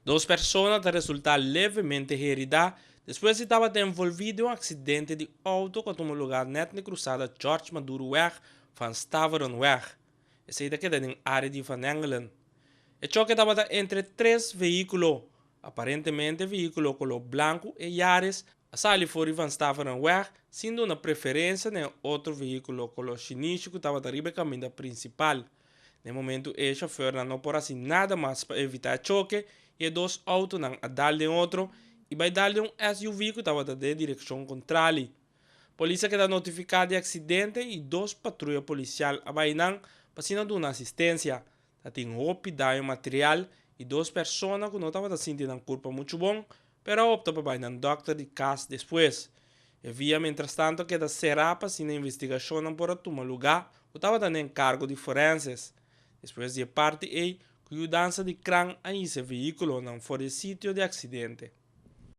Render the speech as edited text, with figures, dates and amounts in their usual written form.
Dos persona ta resultá levemente heridá despues di tabata envolví den un aksidente di outo ku a tuma lugá nèt na e krusada George Maduroweg, Van Staverenweg. Esei ta keda den área di Van Engelen. E choke tabata entre tres vehíkulo. Aparentemente e vehíkulo koló blanku, e Yaris, a sali for di Van Staverenweg sin duna preferensia na e otro vehíkulo koló shinishi ku tabata riba e kaminda prinsipal. Na e momentu e shofèrnan no por hasi nada mas pa evitá e choke i e dos outonan a dal den otro i bai dal den un SUV ku tabata den direkshon kontrali. Polis a keda notifiká di e aksidente i dos patruya polisial a bai nan pa asina duna asistensia. Ta tin hopi daño material i dos persona ku no tabata sinti nan kurpa muchu bon pero a opta pa bai nan dòkter di kas despues. E via mientrastanto a keda será pa asina investigashonnan por a tuma lugá ku tabata na enkargo di forenses. Despues di e parti ei, ku yudansa di kran a hisa e vehíkulonan for di e sitio di aksidente.